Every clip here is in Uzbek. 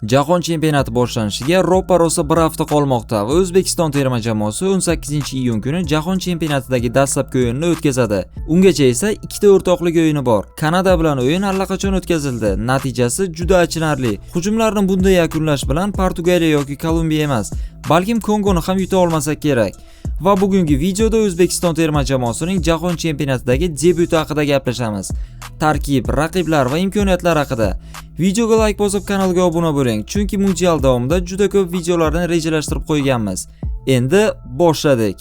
Jahon chempionati boshlanishiga roppa-rosa bir hafta qolmoqda va O'zbekiston terma jamoasi 18-iyun kuni Jahon chempionatidagi dastlabki o'yinni o'tkazadi. Ungacha esa ikkita o'rtoqlik o'yini bor. Kanada bilan o'yin allaqachon o'tkazildi. Natijasi juda achinarli. Hujumlarni bunday yakunlash bilan Portugaliya yoki Kolumbiya emas, balkim Kongoni ham yuta olmasak kerak. Va bugungi videoda O'zbekiston terma jamoasining Jahon chempionatidagi debyuti haqida gaplashamiz. Tarkib, raqiblar va imkoniyatlar haqida. Videoga like bosib, kanalga obuna bo'ling, chunki mundial davomida juda ko'p videolarni rejalashtirib qo'yganmiz. Endi boshladik.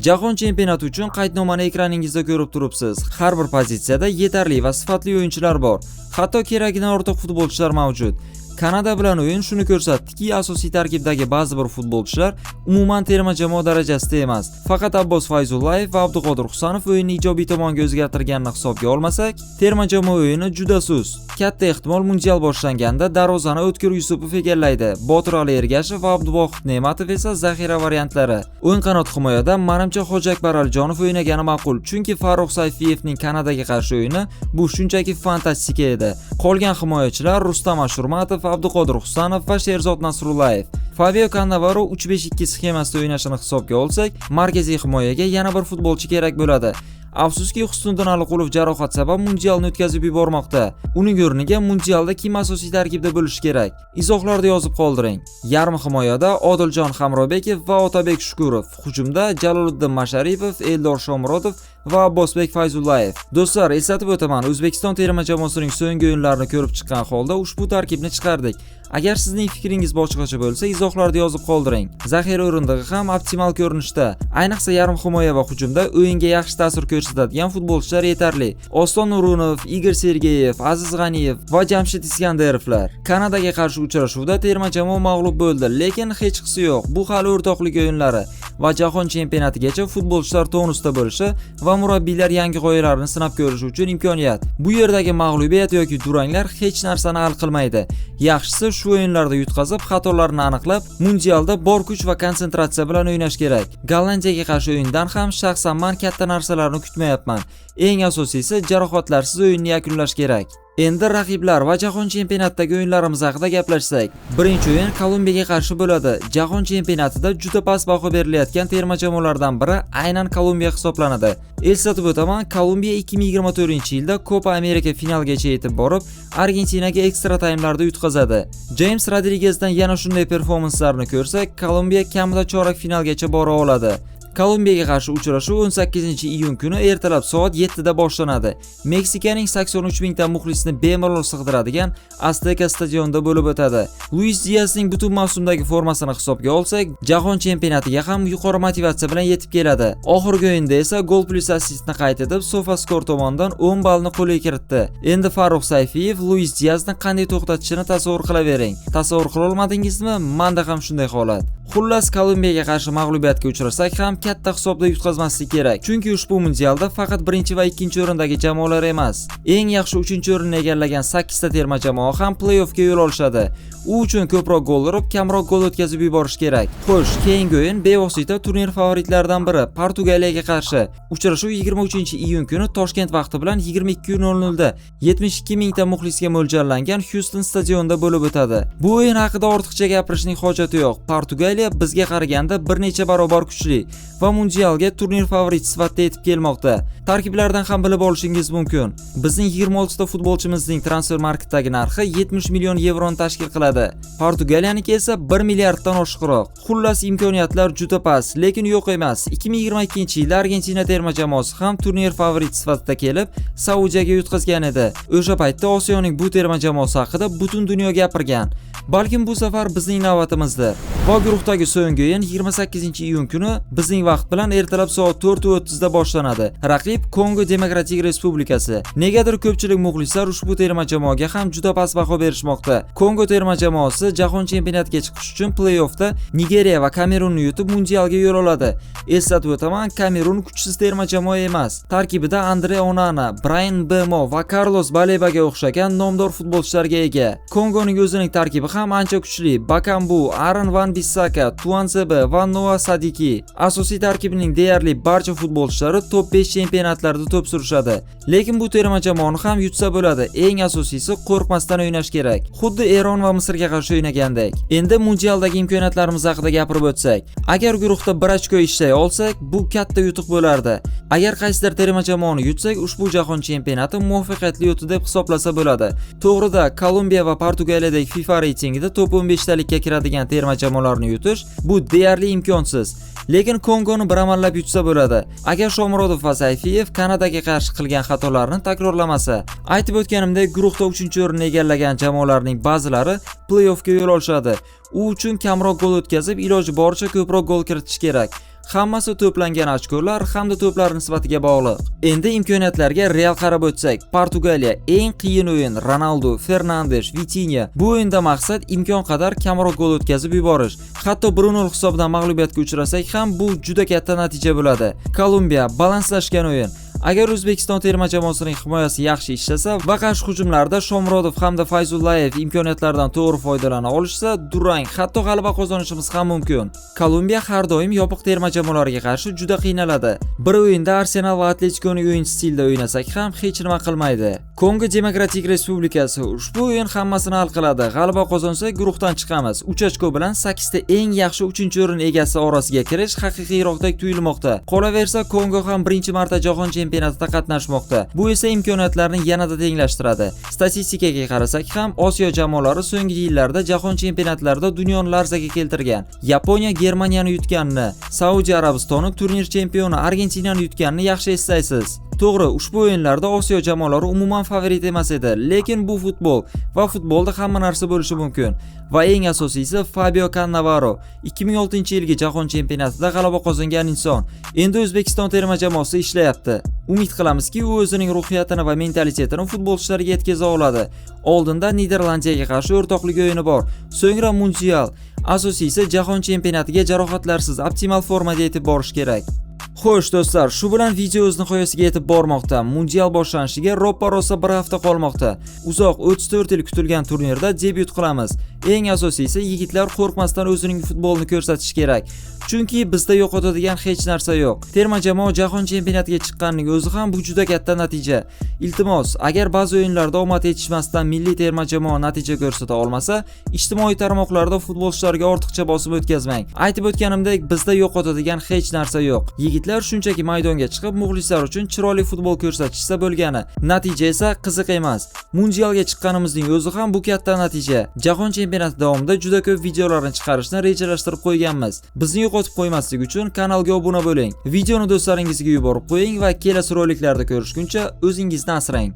Jahon chempionati uchun qaydnomani ekraningizda ko'rib turibsiz. Har bir pozitsiyada yetarli va sifatli o'yinchilar bor. Hatto keragidan ortiq futbolchilar mavjud. Kanada bilan o'yin shuni ko'rsatdiki, asosiy tarkibdagi ba'zi bir futbolchilar umuman terma jamoa darajasida emas. Faqat Abbos Fayzullayev va Abduqodir Husanov o'yinni ijobiy tomonga o'zgartirganini hisobga olmasak, terma jamoa o'yini juda sust. Katta ehtimol, mundial boshlanganda darvozani O'tkir Yusupov egallaydi. Botirali Ergashev va Abduvohid Ne'matov esa zaxira variantlari. O'ng qanot himoyada manimcha Hoji Akbar Alijonov o'ynagani ma'qul, chunki Farrux Sayfiyevning Kanadaga qarshi o'yini bu shunchaki fantastika edi. Qolgan himoyachilar Rustam Ashurmatov, Abduqodir Husanov va Sherzod Nasrullayev. Fabio Cannavaro 3-5-2 sxemasida o'ynashini hisobga olsak, markaziy himoyaga yana bir futbolchi kerak bo'ladi. Afsuski, Husniddin Aliqulov jarohat sabab mundialni o'tkazib yubormoqda. Uning o'rniga mundialda kim asosiy tarkibda bo'lishi kerak? Izohlarda yozib qoldiring. Yarim himoyada Odiljon Hamrobekov va Otabek Shukurov, hujumda Jaloliddin Masharipov, Eldor Shomurodov va Abbosbek Fayzullayev. Do'stlar, eslatib o'taman, O'zbekiston terma jamoasining so'nggi o'yinlarini ko'rib chiqqan holda ushbu tarkibni chiqardik. Agar sizning fikringiz boshqacha bo'lsa, izohlarda yozib qoldiring. Zaxira o'rindig'i ham optimal ko'rinishda. Ayniqsa yarim himoya va hujumda o'yinga yaxshi ta'sir ko'rsatadigan futbolchilar yetarli. Oston O'runov, Igor Sergeyev, Aziz G'aniyev va Jamshid Iskandarovlar. Kanadaga qarshi uchrashuvda terma jamoa mag'lub bo'ldi, lekin hechqisi yo'q. Bu hali o'rtoqlik o'yinlari va jahon chempionatigacha futbolchilar tonusda bo'lishi va murabbiylar yangi g'oyalarni sinab ko'rishi uchun imkoniyat. Bu yerdagi mag'lubiyat yoki duranglar hech narsani hal qilmaydi. Yaxshisi, shu o'yinlarda yutqazib, xatolarni aniqlab, mundialda bor kuch va konsentratsiya bilan o'ynash kerak. Gollandiyaga qarshi o'yindan ham shaxsan man katta narsalarni kutmayapman. Eng asosiysi, jarohatlarsiz o'yinni yakunlash kerak. Endi raqiblar va jahon chempionatidagi o'yinlarimiz haqida gaplashsak. Birinchi o'yin Kolumbiyaga qarshi bo'ladi. Jahon chempionatida juda past baho berilayotgan terma jamoalardan biri aynan Kolumbiya hisoblanadi. Eslatib o'taman, Kolumbiya 2024-yilda Copa America finaligacha yetib borib, Argentinaga ekstra taymlarda yutqazadi. James Rodrigezdan yana shunday performanslarni ko'rsak, Kolumbiya kamida chorak finalgacha bora oladi. Kolumbiyaga qarshi uchrashuv 18-iyun kuni ertalab soat 7 da boshlanadi. Meksikaning 83 mingta muxlisni bemalol sig'diradigan Azteca stadionida bo'lib o'tadi. Luis Diasning butun mavsumdagi formasini hisobga olsak, jahon chempionatiga ham yuqori motivatsiya bilan yetib keladi. Oxirgi o'yinda esa gol plyus assistni qayd etib, SofaScore tomonidan 10 ballni qo'lga kiritdi. Endi Farrux Sayfiyev Luis Diasni qanday to'xtatishini tasavvur qilavering. Tasavvur qila olmadingizmi? Menda ham shunday holat. Xullas, Kolumbiyaga qarshi mag'lubiyatga uchrasak ham katta hisobda yutqazmaslik kerak. Chunki ushbu mundialda faqat birinchi va ikkinchi o'rindagi jamoalar emas, eng yaxshi uchinchi o'rinni egallagan 8 ta terma jamoa ham play-offga yo'l olishadi. U uchun ko'proq gol urib, kamroq gol o'tkazib yuborish kerak. Xo'sh, keyingi o'yin bevosita turnir favoritlaridan biri Portugaliyaga qarshi. Uchrashuv 23-iyun kuni Toshkent vaqti bilan 22:00 da 72 mingta muxlisga mo'ljallangan Houston stadionida bo'lib o'tadi. Bu o'yin haqida ortiqcha gapirishning hojati yo'q. Portugaliya bizga qaraganda bir necha barobar kuchli va mundialga turnir favoriti sifatida yetib kelmoqda. Tarkiblardan ham bilib olishingiz mumkin. Bizning 26 ta futbolchimizning Transfermarktdagi narxi 70 million yevroni tashkil qiladi. Portugaliyaniki esa 1 milliarddan oshiqroq. Xullas, imkoniyatlar juda past, lekin yo'q emas. 2022-yilda Argentina terma jamoasi ham turnir favoriti sifatida kelib, Saudiyaga yutqazgan edi. O'sha paytda Osiyoning bu terma jamoasi haqida butun dunyo gapirgan. Balkim bu safar bizning navbatimizdir. Va guruhdagi so'nggi o'yin 28-iyun kuni bizning vaqt bilan ertalab soat 4:30 da boshlanadi. Raqib Kongo Demokratik Respublikasi. Negadir ko'pchilik muxlislar ushbu terma jamoaga ham juda past baho berishmoqda. Kongo terma jamoasi jahon chempionatiga chiqish uchun play-offda Nigeriya va Kamerunni yutib, mundialga yo'l oladi. Eslatib o'taman, Kamerun kuchsiz terma jamoa emas. Tarkibida Andre Onana, Brayan Mbemo va Carlos Balebaga o'xshagan nomdor futbolchilarga ega. Kongoning o'zining tarkibi ham ancha kuchli. Bakambu, Aaron Van Bissaka, Tuanzebe va Noah Sadiki. Asosiy tarkibining deyarli barcha futbolchilari top 5 chempionatlarida to'p surishadi. Lekin bu terma jamoani ham yutsa bo'ladi. Eng asosiysi qo'rqmasdan o'ynash kerak. Xuddi Eron va Misrga qarshi o'ynagandek. Endi mundialdagi imkoniyatlarimiz haqida gapirib o'tsak. Agar guruhda bir ochko ishlay olsak, bu katta yutuq bo'lardi. Agar qaysidir terma jamoani yutsak, ushbu jahon chempionati muvaffaqiyatli o'tdi deb hisoblasa bo'ladi. To'g'rida, Kolumbiya va Portugaliyadagi FIFA reytingida top 15 talikka kiradigan terma jamoalarni yutish bu deyarli imkonsiz. Lekin Kongoni bir amallab yutsa bo'ladi. Agar Shomurodov va Sayfiyev Kanadaga qarshi qilgan xatolarni takrorlamasa. Aytib o'tganimdek, guruhda 3-o'rinni egallagan jamoalarning ba'zilari play-offga yo'l olishadi. U uchun kamroq gol o'tkazib, iloji boricha ko'proq gol kiritish kerak. Hammasi to'plangan ochkolar hamda to'plar nisbatiga bog'liq. Endi imkoniyatlarga real qarab o'tsak, Portugaliya eng qiyin o'yin: Ronaldo, Fernandes, Vitinha. Bu o'yinda maqsad imkon qadar kamroq gol o'tkazib yuborish. Hatto 1-0 hisobida mag'lubiyatga uchrasak ham, bu juda katta natija bo'ladi. Kolumbiya balanslashgan o'yin. Agar O'zbekiston terma jamoasining himoyasi yaxshi ishlasa va qarshi hujumlarda Shomurodov hamda Fayzullayev imkoniyatlardan to'g'ri foydalana olishsa, durang, hatto g'alaba qozonishimiz ham mumkin. Kolumbiya har doim yopiq terma jamoalarga qarshi juda qiynaladi. Bir o'yinda Arsenal va Atletikoning o'yin stilida o'ynasak ham hech nima qilmaydi. Kongo Demokratik Respublikasi: ushbu o'yin hammasini hal qiladi. G'alaba qozonsak, guruhdan chiqamiz. 3 ochko bilan 8 ta eng yaxshi 3-o'rin egasi orasiga kirish haqiqiyroqdek tuyulmoqda. Qolaversa, Kongo ham birinchi marta jahon chempionatida qatnashmoqda. Bu esa imkoniyatlarni yanada tenglashtiradi. Statistikaga qarasak ham, Osiyo jamoalari so'nggi yillarda jahon chempionatlarida dunyoni larzaga keltirgan. Yaponiya Germaniyani yutganini, Saudiya Arabistoni turnir chempioni Argentinani yutganini yaxshi eslaysiz. To'g'ri, ushbu o'yinlarda Osiyo jamoalari umuman favorit emas edi, lekin bu futbol va futbolda hamma narsa bo'lishi mumkin. Va eng asosiysi, Fabio Cannavaro 2006-yilgi jahon chempionatida g'alaba qozongan inson. Endi O'zbekiston terma jamoasida ishlayapti. Umid qilamizki, u o'zining ruhiyatini va mentalitetini futbolchilarga yetkaza oladi. Oldinda Niderlandiyaga qarshi o'rtoqlik o'yini bor. So'ngra Mundial. Asosiysi, jahon chempionatiga jarohatlarsiz optimal formada yetib borish kerak. Xo'sh do'stlar, shu bilan video o'z nihoyasiga yetib bormoqda. Mundial boshlanishiga roppa-rosa bir hafta qolmoqda. Uzoq 34 yil kutilgan turnirda debyut qilamiz. Eng asosiysi, yigitlar qo'rqmasdan o'zining futbolini ko'rsatishi kerak. Chunki bizda yo'qotadigan hech narsa yo'q. Terma jamoa jahon chempionatiga chiqqanining o'zi ham bu juda katta natija. Iltimos, agar ba'zi o'yinlarda omad yetishmasdan milliy terma jamoa natija ko'rsata olmasa, ijtimoiy tarmoqlarda futbolchilarga ortiqcha bosim o'tkazmang. Aytib o'tganimdek, bizda yo'qotadigan hech narsa yo'q. Yigitlar shunchaki maydonga chiqib, muxlislar uchun chiroyli futbol ko'rsatishsa bo'lgani. Natija esa qiziq emas. Mundialga chiqqanimizning o'zi ham bu katta natija. Jahon chempionati davomida juda ko'p videolarni chiqarishni rejalashtirib qo'yganmiz. Bizni yo'qotib qo'ymaslik uchun kanalga obuna bo'ling. Videoni do'stlaringizga yuborib qo'ying va kelasi roliklarda ko'rishguncha o'zingizni asrang.